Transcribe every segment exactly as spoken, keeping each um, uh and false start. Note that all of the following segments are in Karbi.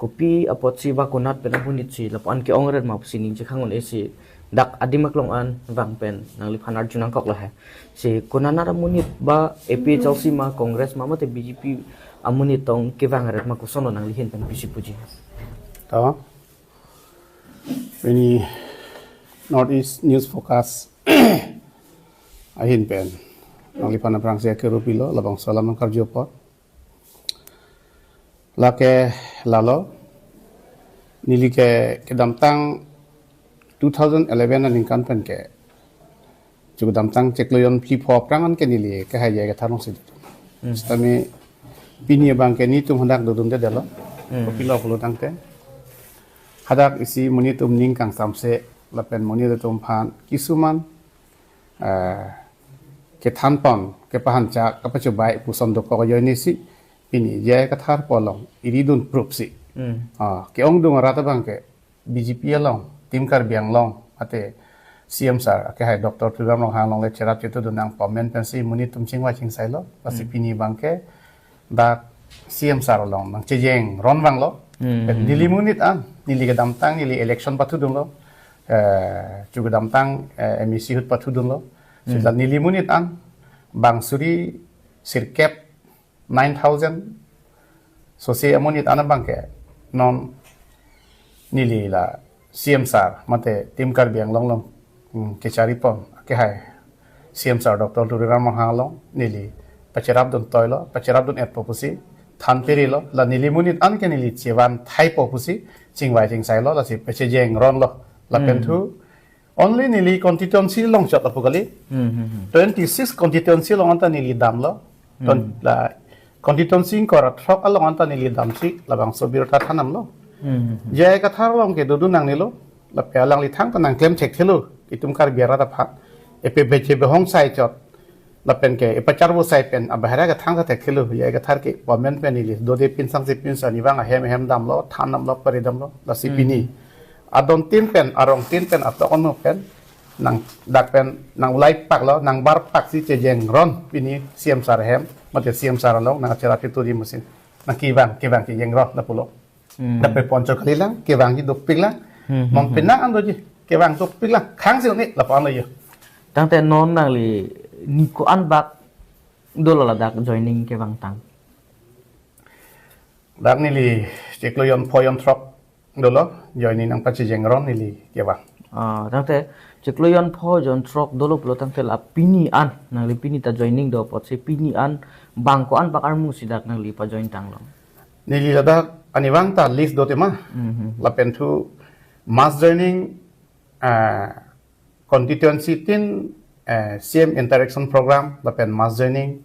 kopi apotsi ba konat pen amonit si lapu-an ke-ongret ma pusi ning chekhang un-e si dak adim aklong an vang pen nangliphan arju nangkok lahai. Si konat amonit ba A P H L C ma Congress ma mate B J P amonit tong kevangret ma, kosonlo nangli ahin pen pisi puji? To, pini North East News Focus ahin pen nangliphan aphrangsi akero pilo, labangso alam nangkarju apot. Lake lalo, neli ke kedamtang two thousand eleven aningkan pen ke, chu kedamtang chiklo jonphli pho aphrang an ke neli kehai J I Kathar alongsi dodun. Hmm. Sitame pini abang ke netum hadak dodundedetlo. Hmm. Kopilo pulo tangte, hadak isi monit atum ning kangsamse lapen monit atum aphan kisuman, eh, kethan pon, kepahancha, kapachobai puson dokok ajoine si pini J I Kathar pu along iridun proof si. Hmm. Ah, ke-ongdung arat abang ke B J P along, Team Karbi Anglong, ate C M sir, akehai Doctor Tuliram Ronghang along le cherap chetudun nangpamen pensi monit atum chingvai chingsailo, lasi Hmm. pini abang ke dak C M sir along nangchejeng ron vanglo. Hmm. Pen neli monit an, neli kedamtang neli election pathudunlo. Eh, chu kedamtang, eh, M A C ahut pathudunlo. Hmm. Sila neli monit an bang suri sirkep, nine thousand. So si amonit an abang ke non neli la C M sir mate Team Karbi Anglong along, hmm, kechari pon, akehai C M sir Doctor Tuliram Ronghang along neli pacherapdun toilo, pacherapdun etpo pusi than perilo, la neli monit an ke neli chevan thaipo pusi chingvai chingsailo, lasi pachejeng ronlo. Lapen Hmm. thu only neli constituency along chot apu kali. Hmm, hmm, hmm. Twenty-six constituency along anta neli damlo. Ton-, Hmm. la constituency ingkoi ra throk along anta neli damsi labangso abirta than damlo. Hmm, hmm, hmm. J I Kathar along ke dodun nangnelo, lapen alangli thangta nangklem thekthelo, itum Karbi arat aphan. Epe beche behong sai chot, lapen ke epacharvo sai pen abahera ke thangta thekthelo, J I Kathar ke pamen pen neli dode pinsangsi pinso, neli vang ahem ahem damlo, than damlo, pare damlo, lasi Hmm. pini adontin pen, arongtin pen, atok ono pen, nang dak pen nang ulai paklo, nang bar paksi chejeng ron pini C M sir ahem mate C M sir along nangcherap chetudun musin. Nang kevang, kevang kejeng ron lapulo. Hmm. Dak pe poncho kalilang, kevangji dopiklang. Hmm, hmm, Non hmm. penang an doji, kevang dopiklang. Khangsi un-e lapu an lo jo. Tangte non nangli ni ko-an bak dolo ladak joining kevangtang? Dak neli chiklo jon pho jon throk dolo, joining nangpachejeng ron neli kevang. Ah, tangte chiklo jon pho jon throk dolo pulo tangte la pini an, nangli pini ta joining do apotsi pini an bang ko-an bak armu si dak nangli pajoin tanglo? Neli ladak anivang ta list do tema. Mhm. Lapen thu mass joining, ah, constituency tin, eh, C M interaction program, lapen mass joining,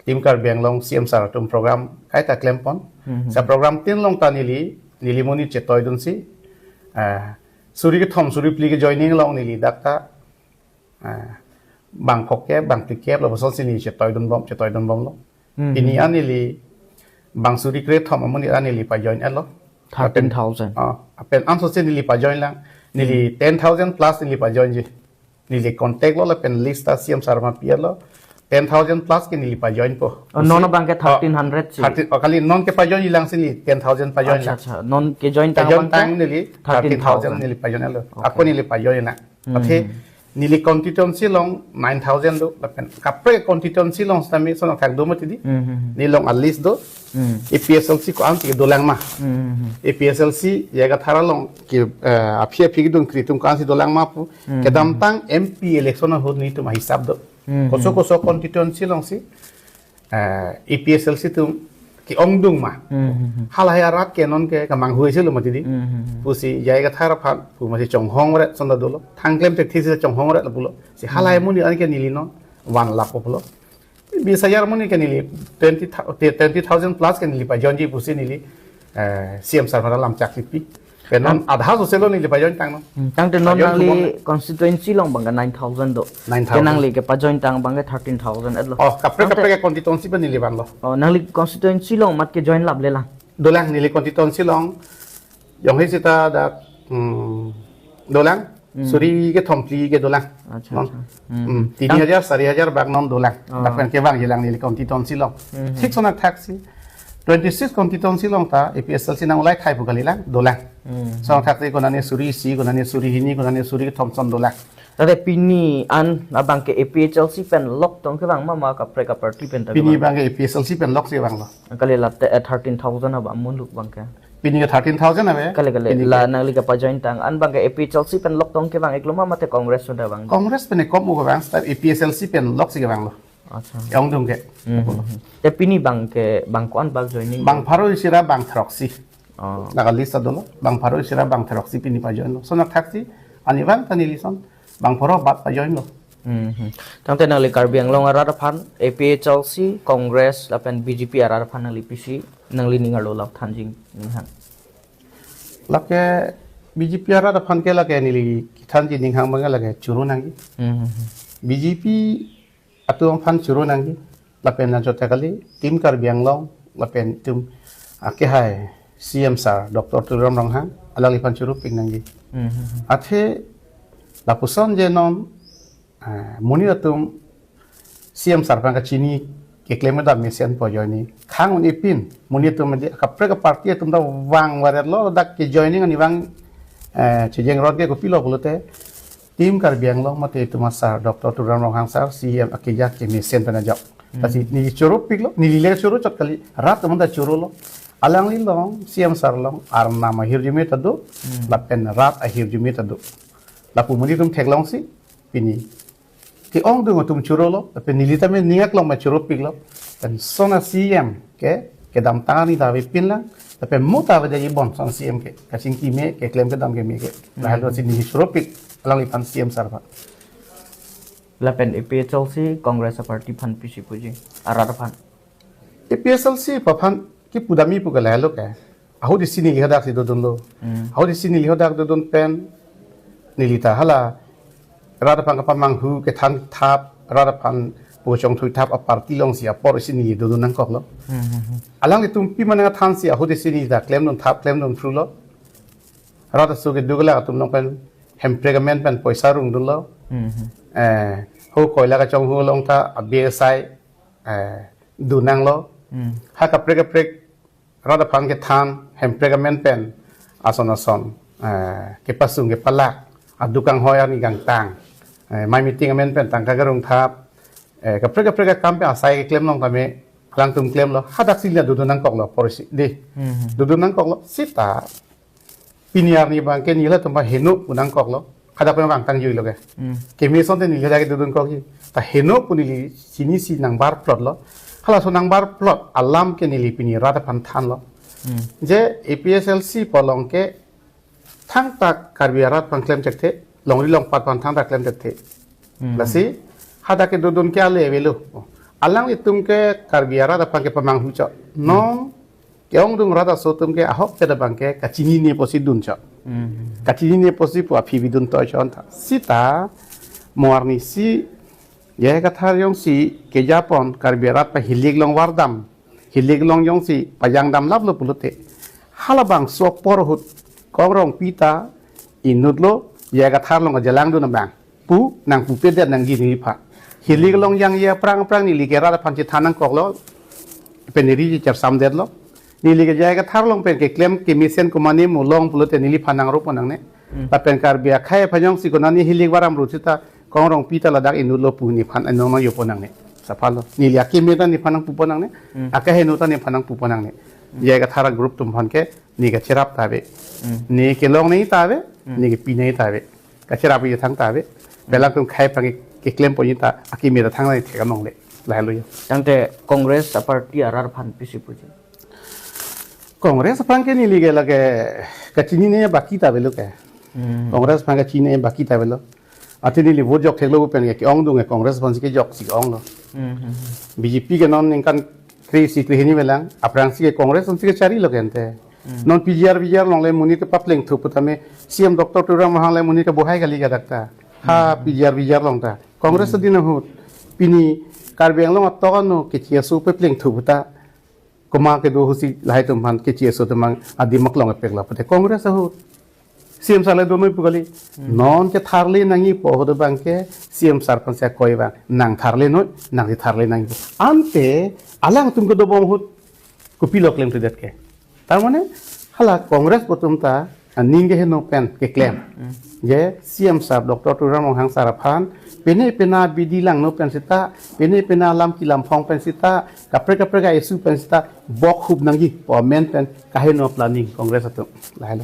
Team Karbi Anglong C M sir atum program kaita klem pon. Mhm. Sa program tin along ta neli, neli monit chetoidunsi, eh, suri kethom suri phli ke joining along neli dak ta, eh, bang phokep, bang phlikep, labangso si neli chetoidun bom, chetoidun bomlo. Mhm. Pini an neli bang suri krethom amonit an neli pajoin etlo. Thirteen thousand. Ah, lapen anso si neli pajoin lang. Neli Hmm. ten thousand plus neli pajoinji. Neli contact lo lapen list ta C M sir ma pi-etlo. Ten thousand plus ke neli pajoinpo. Oh, non abang ke Ah, thirteen hundred si. Thirteen, oh, kali non kepajoinji lang si neli ten thousand pajoin Acha, lang. Acha. Non kejoin tang Pajoin abang ke tang neli thirteen thousand. Thirteen thousand neli pajoin etlo. Okay. Ako neli pajoin lang. Hmm. Athe neli constituency along nine thousand do, lapen kaprek constituency along sitame sonok thak do mati di. Hmm, hmm, hmm. Neli along a list do. Hmm. A P H L C ko-ansi dolang ma. Hmm, hmm, hmm. A P H L C J I Kathar along ke, eh, aphi aphi kedun kri atum ko-ansi dolang ma pu. Hmm, hmm, hmm. Kedamtang M P election ahut netum ahisap do. Hmm, hmm. Koso koso constituency alongsi, eh, A P H L C atum ke-ongdung ma. Hmm, hmm, hmm. Halahai arat ke non ke kemanghu isi lo mati di. Hmm, hmm, hmm. Pusi J I Kathar aphan pu masi chonghongret sonda dolo. Thangklem thekthisi chonghongret lapulo. Si halahai Hmm. amonit an ke neli non van lakh pulo. Bis hajar amonit ke neli twenty thou-, twenty thousand plus ke neli pajoinji pusi neli, eh, C M sir aphan lamchak si pi. Pen non Tang- adha sose lo neli pajoin tanglo. Hmm, tangte non Pajoin nangli thubom na. Constituency along abang ke nine thousand do. Nine thousand. Ke nangli kepajoin tang abang ke thirteen thousand etlo. Oh, kaprek Tangte kaprek constituency pen neli vanlo. Oh, nangli constituency along mat kejoin laple lang? Dolang neli constituency along. Jongsi sita dak, hmm, dolang. Hmm. Suri kethom phli ke dolang. Acha, Non. Acha. Hmm. Hmm. Tini hajar, sari hajar bak non dolang. Oh. Dak pen kevangji lang neli constituency along. Hmm. Thik sonat thaksi. Twenty six constituency along ta A P H L C nang ulai thai pu kalilang, dolang. Hmm. Lason athak te konane suri isi, konane suri hini, konane suri kethom ason dolang. Tangte pini an abangke A P H L C pen loktong kevang ma ma kaprek aparty pen ta Pini kevang? Abangke A P H L C pen loksi vanglo. Kali la te, eh, thirteen thousand aba muluk abangke. Pini ke thirteen thousand ave. Kali, kali. Pini la ke nangli kepajoin tang an abangke A P H L C pen loktong kevang-iklo ma mate Congress sudah vang? Congress pen ekom u kevang, seta A P H L C pen loksi kevanglo. Acha. Ongdung ke. Hmm, hmm, hmm. Te pini abangke bang ko-an bak joining? Bang pharo isi ra bang throksi. Oh. Laga list ta dolo. Bang pharo isi ra bang throksi pini pajoinlo. Lason athak si, ani vang ta neli lason bang pharo bat pajoinlo. Hmm, hmm. Tangte nangli Karbi Anglong arat aphan, A P H L C, Congress lapen B J P arat aphan nangli pisi, nanglining arlo lap thanji ninghang? Lake B J P arat aphan ke lake neli kethanji ninghang abang lake choro nangji. Hmm, hmm, hmm. B J P atum aphan choro nangji. Lapen anchot ta kali, Team Karbi Anglong, lapen itum akehai C M sir, Doctor Tuliram Ronghang, alangliphan choropik nangji. Hmm, hmm, hmm. Athe lapuson je non, ah, monit atum C M sir aphan kachini keklem kedam mesen pu ajoine khang un-e pin, monit atum adi kaprek aparty atum ta vang varetlo, dak kejoining ani vang, eh, chejeng ron ke kopilo pulote, Team Karbi Anglong mate itum a sir, Doctor Tuliram Ronghang sir, C M akeja kemesen pen ajok. Hmm. Lasi neli choropiklo, neli le choro chot kali, rat atum ta chorolo. Alangli along, C M sir along, arnam ahirjume ta do, Hmm. lapen rat ahirjume ta do. Lapu monit atum theklongsi, pini ke-ongdung atum chorolo, lapen neli tame ning aklong ma choropiklo, lapen lason a C M ke, kedamtang arni ta avepinlang, lapen mo ta avedet ji bon lason C M ke, kachingki me, keklem kedam ke me ke. Hmm. Lahelo si neli choropik, alangliphan C M sir aphan. Lapen A P H L C, Congress aparty aphan pisi puji, arat aphan? A P H L C aphan kipu dam-i pu ke lahelo ke. Ahut isi neli hadak si dodunlo. Hmm. Ahut isi neli hadak dodun pen neli ta hala rat aphan kapamanghu kethan thap, rat aphan pochong thui thap aparty alongsi apor isi neli dodun nangkoklo. Hmm, hmm, hmm. Alanglitum pima nangthansi ahut isi neli ta klemdun thap, klemdun phrulo. Rat aso keduk lak atum along pen Hemprek amen pen poisa rungdunlo. Hmm, hmm. Eh, ho koila kachonghu along ta B S I, eh, dun nanglo. Hmm. Ha kaprek kaprek rat aphan kethan, Hemprek amen pen ason ason, eh, kepasung kepalak, aduk kanghoi arni gangtang, eh, mai meeting amen pen tangka kerung thap, eh, kaprek kaprek akam pen asai keklem along tame alangtum klemlo, hadak si neli dodun nangkoklo porsi, dei. Hmm, hmm. Dodun nangkoklo, seta pini arni abangke neli atum aphan heno pu nangkoklo. Hadak pen vangtang juilo ke. Hmm. Keme asonte neli hadak dodun kokji. Ta heno pu neli chinisi nangbar plotlo. Halaso nangbar plot alam ke neli pini rat aphan thanlo. Hmm. Je A P H L C pu along ke thangta Karbi arat aphan klem thekthe, longri longpat aphan thangta klem thekthe. Hmm. Lasi hadak kedodun ke ale avelo. Alanglitum ke Karbi arat aphan kepamanghu chot. Hmm. Non ke-ongdung rat aso atum ke ahokpet abangke kachinine pusi dun chot. Hmm. Kachinine pusi pu aphi bidun toi chot ta. Seta mo arnisi J I Kathar jongsi kejapon Karbi arat pen hilik along vardam, hilik along jongsi pajangdam laplo pulote, halabangso apor ahut Kong Rongpi ta inutlo, J I Kathar along ajalang dun abang pu nangpupedet nangji neliphan. Hilik along jangje aphrang aphrang neli ke rat aphan chethan nangkoklo, pen neli chechersamdetlo. Neli ke J I Kathar along pen keklem kemesen komane mo long pulote neliphan nangrupo nangne. Hmm. Lapen Karbi akhei aphan jongsi konane hilik varam ru seta Kong Rongpi ta ladak inutlo pu nephan anong nangjopo nangne. Saphalo. Neli akeme ta nephan nangpupo nangne. Hmm. Akeheno ta nephan nangpupo nangne. Hmm. J I Kathar group atum aphan ke ne kacherap ta ave. Hmm. Ne kelongnei ta ave, Hmm. ne kepinei ta ave. Kacherap ithang ta ave. Hmm. Pen alangtum akhei aphan ke, keklemponji ta akeme ta thangnei thek anong le. Lahelo jo. Tangte Congress aparty arat aphan pisi puji? Congress aphan ke neli ke lake kachinine baki ta avelo ke. Hmm. Congress aphan kachinine baki ta avelo. Athe neli vote jok theklo pen ke ke-ongdung ke Congress aphansi kejoksi ke-onglo. Hmm, hmm, hmm. B J P ke non ningkan kre-isi kre-hini avelang, aphrangsi ke Congress aphansi kecharilo ke ante. Hmm. Non P G R V G R along le monit kepapleng thu putame C M Doctor Tuliram Ronghang le monit kebohai kali ke dak ta. Ha Hmm. P G R V G R along ta. Congress Hmm. adin ahut. Pini Karbi Anglong atok ano kechi aso pepleng thu puta. Komat kedo ahutsi lahai atum aphan kechi aso atum aphan adim aklong epeklo pute Congress ahut. C M sir le donoi pu kali. Hmm. Non ketharle nangji pu ahut abangke C M sir aphansi akoi vang. Nang tharle noi, nangsi tharle nangji. Ante alangtum kedobom ahut Kopilo klem tudet ke. Tar mane hala Congress atum ta aning keheno pen keklem. Je C M sir Doctor Tuliram Ronghang sir aphan pine pina bidi langno pen sita, pine pina lam kelam phong pen sita, kaprek kaprek a-issue pen sita bok hup nangji pu amen pen kaheno planning Congress atum. Lahelo.